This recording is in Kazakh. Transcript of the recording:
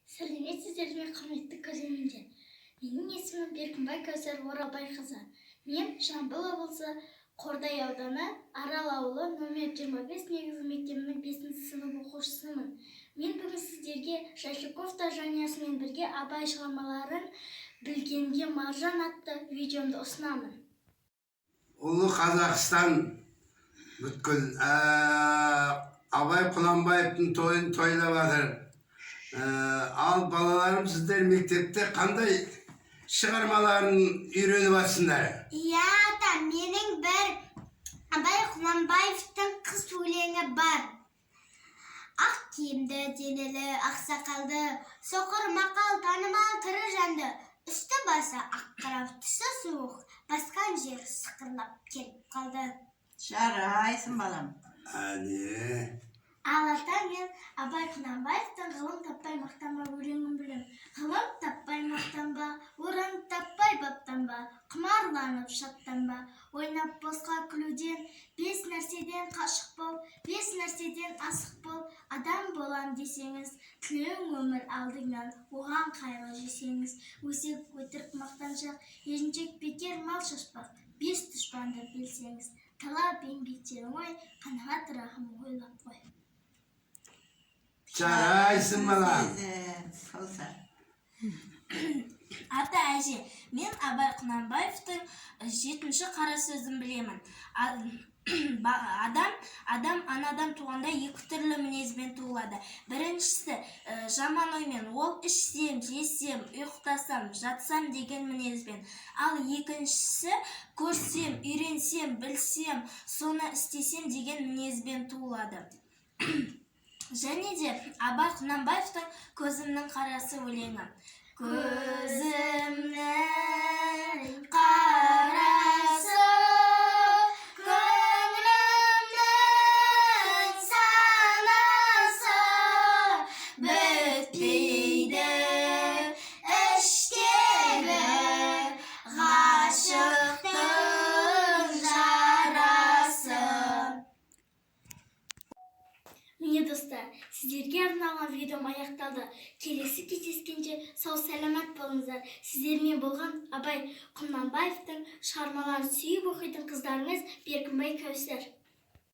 Сәлеметсіздер ме, құрметті көрермендер! Менің есімім Беркінбай Кәусар Оралбайқызы. Мен Жамбыл облысы, Қордай ауданы, Арал ауылы, номер 25 негізгі мектебінің 5 сынып оқушысымын. Мен бүгін сіздерге Жайлы жанұясымен бірге Абай шығармаларын білгенге маржан атты видеомды ұсынамын. Ұлы Қазақстан бүткіл Абай Құнанбаевтың тойын тойлап жатыр. Ал балаларым, сіздер мектепте қандай шығармаларын үйреніп жатсыңдар? Иә, ата, менің бір Абай Құнанбаевтың «Қыс» өлеңі бар. Ақ киімді, денелі, ақ сақалды, соқыр мақал, танымал тірі жанды, үсті басы ақ қырау, түсі суық, басқан жер сықырлап келіп қалды. Жарайсың, балам. Әне. Ал, ата, мен Абай Құнанбаевтың «Ғылым таппай мақтанба» өлеңін білемін. Ғылым таппай мақтанба, орын таппай баптанба, құмарланып шаттанба, ойнап босқа күлуден. Бес нәрседен қашық бол, бес нәрседен асық бол. Адам болам десеңіз, тілеуің өмір алдыңнан, оған қайғы жесеңіз. Өсек, өтірік, мақтаншақ, еріншек, бекер мал шашпақ, бес дұшпанды білсеңіз. Талап, еңбектен ой, қанағат, рахым ойлап қой. Жарайсың, балам. Кәусар. Ата, әже, мен Абай Құнанбаевтың жетінші қара сөзін білемін. Адам анадан туғанда екі түрлі мінезбен туылады. Біріншісі жаман оймен, ол ішсем, жесем, ұйықтасам, жатсам деген мінезбен. Ал екіншісі көрсем, үйренсем, білсем, соны істесем деген мінезбен туылады. Және де Абай Құнанбаевтың «Көзімнің қарасы» өлеңі. Көзімнің қарасы, көңілімнің санасы, бітпейді іштегі ғашықтың жарасы. Міне, достар, сіздерге арналған видеом аяқталды. Келесі кездескенше сау сәлемет болыңыздар. Сіздермен болған Абай Құнанбаевтың шығармаларын сүйіп оқитын қыздарыңыз Беркінбай Кәусар.